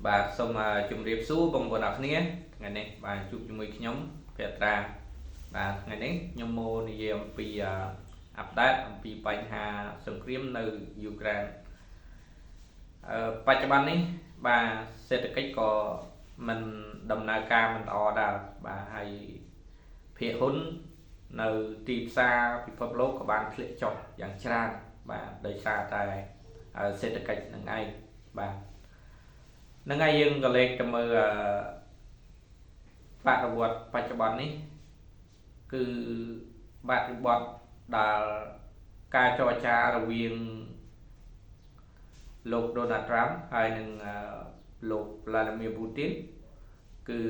បាទសូមជម្រាបសួរបងប្អូនអរគ្នាថ្ងៃនេះបាទជួបជាមួយខ្ញុំភត្រាបាទថ្ងៃនេះខ្ញុំមកនិយាយអំពីអាប់ដេតអំពីបញ្ហាសង្គ្រាមនៅយូក្រែនបច្ចុប្បន្ននេះបាទសេដ្ឋកិច្ចក៏មិនដំណើរការមិនល្អដែរបាទហើយភាគហ៊ុននៅទីផ្សារពិភពលោកក៏បានធ្លាក់ចុះយ៉ាងច្រើនបាទដោយសារតែសេដ្ឋកិច្ចនឹងឯងបាទហ្នឹងហើយយើងក៏លេខទៅមើលបរិវត្តបច្ចុប្បន្ននេះគឺបរិបទដែលការចរចារវាងលោកដូណាល់ត្រាំហើយនិងលោកវ្លាឌីមៀពូទីនគឺ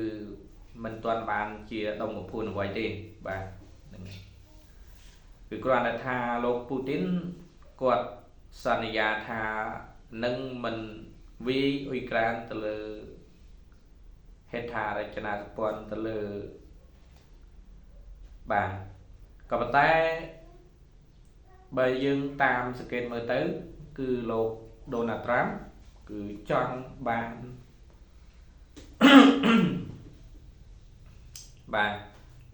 មិនទាន់បានជាដុំកំភួនអ្វីទេបាទហ្នឹងគឺគ្រាន់តែថាលោកពូទីនគាត់សន្យាថានឹងមិនវាយអ៊ុយក្រែនទៅលើហេដ្ឋារចនាសម្ព័ន្ធទៅលើបាទក៏ប៉ុន្តែបើយើងតាមសង្កេតមើលទៅគឺលោកដូណាល់ត្រាំគឺចង់បានបាទ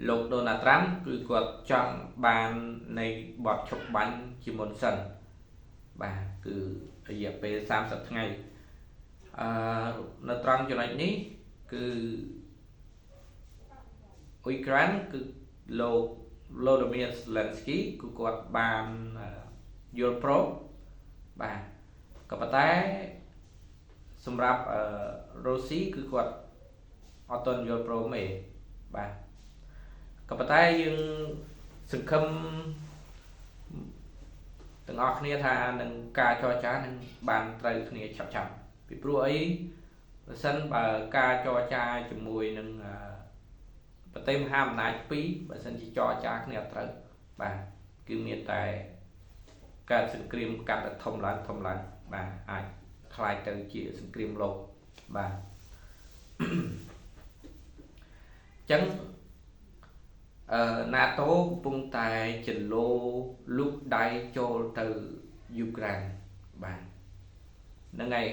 លោកដូណាល់ត្រាំគឺគាត់ចង់បាននៃបទឈប់បាញ់ជាមុនសិនបាទគឺរយៈពេល30ថ្ងៃនៅត្រង់ចំណុចនេះគឺអ៊ុយក្រែនគឺលោកវ៉ូឌីមៀរសេឡិនស្គីគឺគាត់បានយល់ព្រមបាទក៏ប៉ុន្តែសម្រាប់រុស្ស៊ីគឺគាត់អត់ទាន់យល់ព្រមទេបាទក៏ប៉ុន្តែយើងសង្ឃឹមទាំងអស់គ្នាថានឹងការចរចានឹងបានត្រូវគ្នាឆាប់ៗពីព្រោះអីបើសិនបើការចរចាជាមួយនឹងប្រទេសមហាអំណាចពីរបើសិនជាចរចាគ្នាអត់ត្រូវបាទគឺមានតែកើតសង្គ្រាមកាន់តែធំឡើងធំឡើងបាទអាចក្លាយទៅជាសង្គ្រាមលោកបាទអញ្ចឹងNATO កំពុងតែចលោលូកដៃចូលទៅយូក្រែនបាទហ្នឹងហើយ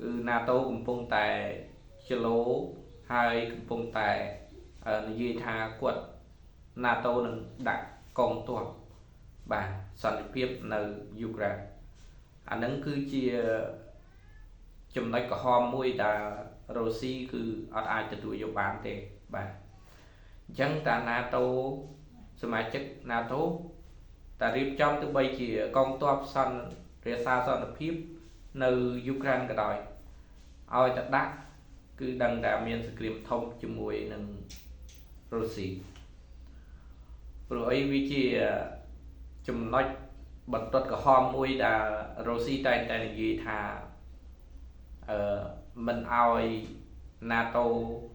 គឺ NATO កំពុងតែចលោហើយកំពុងតែនិយាយថាគាត់ NATO នឹងដាក់កងទ័ពបាទសន្តិភាពនៅយូក្រែនអានឹងគឺជាចំណុចក្រហមមួយដែលរុស្ស៊ីគឺអត់អាចទទួលយកបានទេបាទអញ្ចឹងតា NATO សមាជិក NATO តារៀបចំទោះបីជាកងទ័ពសន្តិរក្សាសន្តិភាពនៅយូក្រែនក៏ដោយឲ្យតែដាក់គឺដឹងតែមានសង្គ្រាមធំជាមួយនឹងរុស្ស៊ីព្រោះអីវាជាចំណុចបន្ទាត់ក្រហមមួយដែលរុស្ស៊ីតែងតែនិយាយថាមិនឲ្យ NATO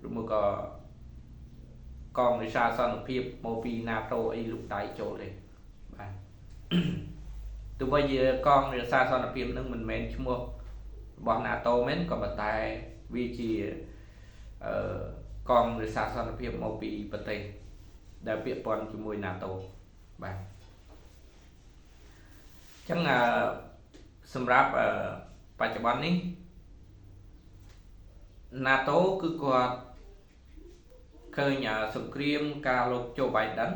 ឬមួយក៏កងរក្សាសន្តិភាពមកពី NATO អីលូកដៃចូលទេបាទទោះបីជាកងរក្សាសន្តិភាពនឹងមិនមែនឈ្មោះរបស់ NATO មែនក៏ប៉ុន្តែវាជាកងរក្សាសន្តិភាពមកពីប្រទេសដែលពាក់ព័ន្ធជាមួយ NATO បាទអញ្ចឹងសម្រាប់បច្ចុប្បន្ននេះ NATO គឺគាត់ឃើញសង្គ្រាមការលោកโจ Biden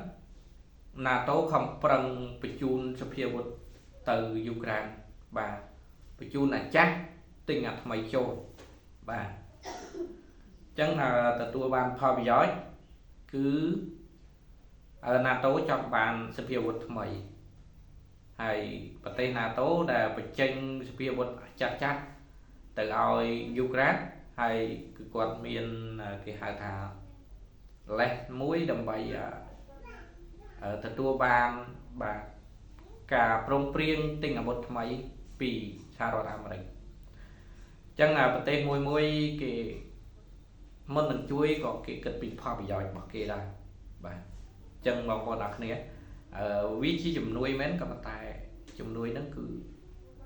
NATO ខំប្រឹងបញ្ជូនសភាវុធទៅយូក្រែនបាទបញ្ជូនអាចាស់ទិញអាថ្មីចូលបាទអញ្ចឹងទទួលបានផលប្រយោជន៍គឺ NATO ចង់បានសភាវុធថ្មីហើយប្រទេស NATO ដែលបញ្ចេញសភាវុធចាស់ចាស់ទៅឲ្យយូក្រែនហើយគឺគាត់មានគេហៅថាលេសមួយដើម្បីទទួលបានបាទការព្រមព្រៀងទិញអាវុធថ្មីពីសហរដ្ឋអាមេរិកអញ្ចឹងប្រទេសមួយមួយគេមុននឹងជួយក៏គេគិតពីផលប្រយោជន៍របស់គេដែរបាទអញ្ចឹងបងប្អូនអរគ្នាវាជាជំនួយមែនក៏ប៉ុន្តែជំនួយហ្នឹងគឺ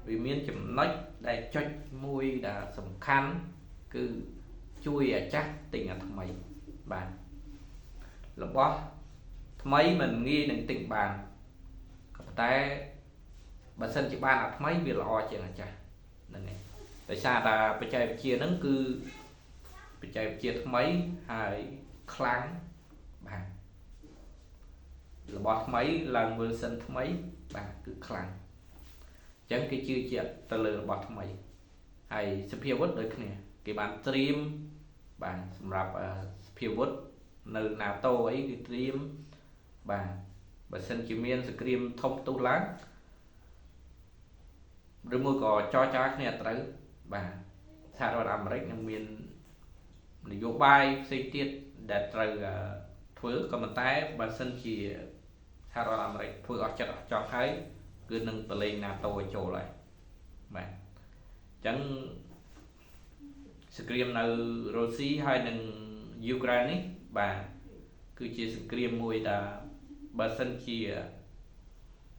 វាមានចំណុចដែលចុចមួយដែលសំខាន់គឺជួយអាចាស់ទិញអាថ្មីបាទរបស់ថ្មីមិនងាយនឹងទិញបានក៏ប៉ុន្តែបើសិនជាបានអាថ្មីវាល្អជាងអាចាស់ហ្នឹងឯង ដោយសារតែបច្ចេកវិទ្យាហ្នឹងគឺបច្ចេកវិទ្យាថ្មីហើយខ្លាំងបាទរបស់ថ្មីឡើង version ថ្មីបាទគឺខ្លាំងអញ្ចឹងគេជឿជាក់ទៅលើរបស់ថ្មីហើយសភាវុធដូចគ្នាគេបានត្រៀមបាទសម្រាប់សភាវុធនៅ NATO អីគឺត្រៀមបាទបើសិនជាមានសង្គ្រាមធំផ្ទុះឡើងឬមួយក៏ចរចាគ្នាត្រូវបាទសហរដ្ឋអាមេរិកនឹងមាននយោបាយផ្សេងទៀតដែលត្រូវធ្វើក៏ប៉ុន្តែបើសិនជាសហរដ្ឋអាមេរិកធ្វើអស់ចិត្តអស់ចង់ហើយគឺនឹងប្រឡែង NATO ឲ្យចូលហើយបាទអញ្ចឹងសង្គ្រាមនៅរុស្ស៊ីហើយនិងយូក្រែននេះបាទគឺជាសង្គ្រាមមួយដែលបើសិនជា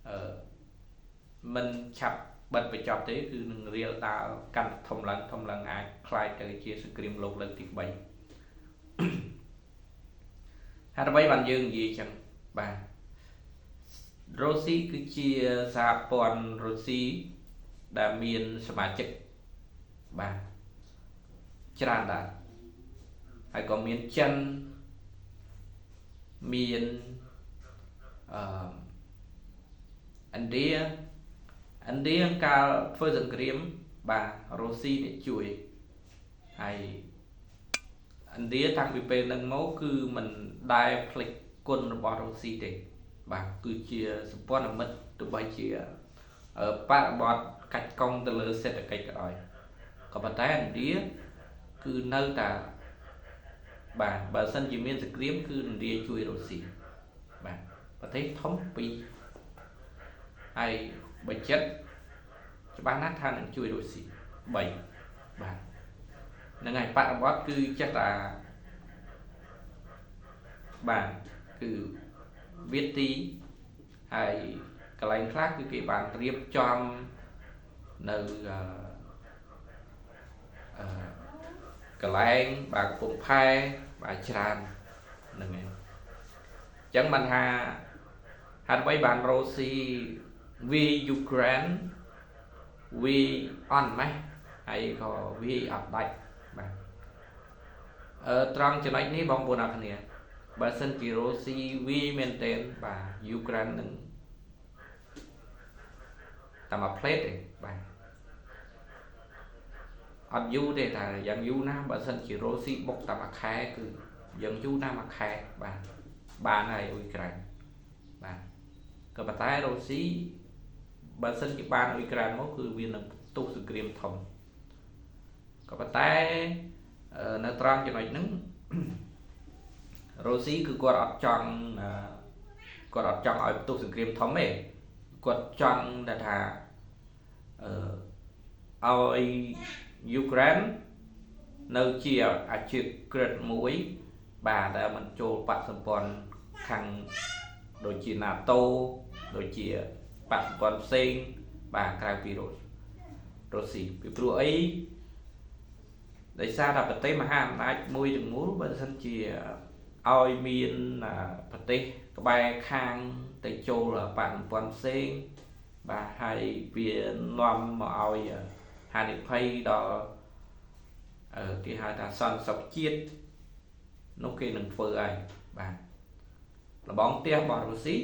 អឺមិនឆាប់បិទបញ្ចប់ទេគឺនឹងរៀលដាលកាន់ធំឡើងធំឡើងអាចคล้ายទៅជាសង្គ្រាមលោកលើកទី3ហេតុអ្វីបានយើងនិយាយចឹងបាទរុស្ស៊ីគឺជាសហព័ន្ធរុស្ស៊ីដែលមានសមាជិកបាទច្រើនដែរហើយក៏មានចិនមានអឺឥណ្ឌាឥណ្ឌាកាលធ្វើសង្គ្រាមបាទរុស្ស៊ីនេះជួយហើយឥណ្ឌាតាំងពីពេលហ្នឹងមកគឺមិនដែលភ្លេចគុណរបស់រុស្ស៊ីទេបាទគឺជាសម្ព័ន្ធមិត្តទោះបីជាបរិបត្តិកាច់កង់ទៅលើសេដ្ឋកិច្ចក៏ដោយក៏ប៉ុន្តែឥណ្ឌាគឺនៅតែបាទបើសិនជាមានសង្គ្រាមគឺឥណ្ឌាជួយរុស្ស៊ីបាទប្រទេសធំពីរហើយបើចិត្តច្បាស់ណាស់ថានឹងជួយរុស្ស៊ី3បាទហ្នឹងហើយបរិបត្តិគឺចេះតែបាទគឺវាទីហើយកន្លែងខ្លះគឺគេបានរៀបចំនៅអឺកន្លែងបាទកំពង់ផែបាទច្រើនហ្នឹងហើយអញ្ចឹងបានថាហេតុអ្វីបានរុស្ស៊ីវាយូក្រែនវាអន់ម៉េះហើយក៏វាអត់ដាច់បាទត្រង់ចំណុចនេះបងប្អូនអរគ្នាបើសិនជារុស្ស៊ីវាមែនទែនបាទយូក្រែននឹងតាមមួយផ្លេតទេបាទអត់យូរទេតែយ៉ាងយូរណាស់បើសិនជារុស្ស៊ីបុកតាមមួយខែគឺយ៉ាងយូរណាស់មួយខែបាទបានហើយអ៊ុយក្រែនបាទក៏ប៉ុន្តែរុស្ស៊ីបើសិនជាបានអ៊ុយក្រែនមកគឺវានឹងផ្ទុះសង្គ្រាមធំក៏ប៉ុន្តែនៅត្រង់ចំណុចហ្នឹងរុស្ស៊ីគឺគាត់អត់ចង់ឲ្យផ្ទុះសង្គ្រាមធំទេគាត់ចង់តែថាឲ្យយូក្រែននៅជាអាជីពក្រិតមួយបាទដែលមិនចូលបកសម្ព័ន្ធខាងដូចជា NATO ដូចជាបកសម្ព័ន្ធផ្សេងបាទក្រៅពីរុស្ស៊ីពីព្រោះអីដោយសារតែប្រទេសមហាអំណាចមួយទាំងមូលបើសិនជាឲ្យមានប្រទេសក្បែរខាងទៅចូលបកសម្ព័ន្ធផ្សេងបាទហើយវានាំមកឲ្យហានិភ័យដល់គេហៅថាសន្តិសុខជាតិនោះគេនឹងធ្វើហើយបាទលបងផ្ទះរបស់រុស្ស៊ី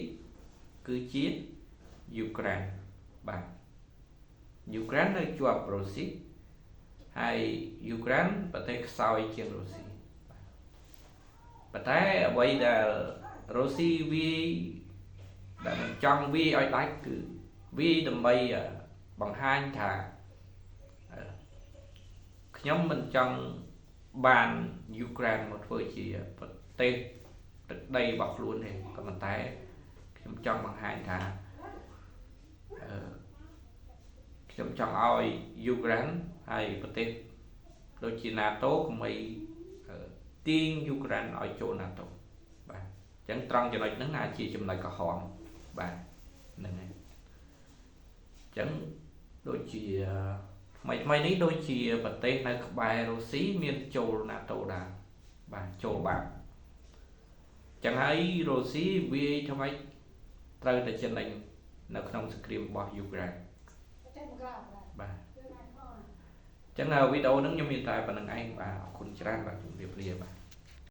គឺជាយូក្រែនបាទយូក្រែននៅជាប់រុស្ស៊ីហើយយូក្រែនប្រទេសខ្សោយជាងរុស្ស៊ីបាទប៉ុន្តែអ្វីដែលរុស្ស៊ីវាដែលមិនចង់វាឲ្យដាច់គឺវាដើម្បីបង្ហាញថាខ្ញុំមិនចង់បានយូក្រែនមកធ្វើជាប្រទេសទឹកដីរបស់ខ្លួនទេក៏ប៉ុន្តែខ្ញុំចង់បង្ហាញថាខ្ញុំចង់ឲ្យយូក្រែនហើយប្រទេសដូចជា NATO កុំឲ្យទាញយូក្រែនឲ្យចូល NATO បាទអញ្ចឹងត្រង់ចំណុចហ្នឹងអាចជាចំណុចក្រហមបាទហ្នឹងហើយអញ្ចឹងដូចជាថ្មីនេះដូចជាប្រទេសនៅក្បែររុស្ស៊ីមានចូល NATO ដែរបាទចូលបានចឹងហើយរុស្ស៊ីវាធ្វើម៉េចត្រូវតែចំណេញនៅក្នុងសង្គ្រាមរបស់យូក្រែនបាទ ចឹងវីដេអូហ្នឹងខ្ញុំមានតែប៉ុណ្្នឹងឯងបាទអរគុណច្រើនបាទជម្រាបលាបាទ។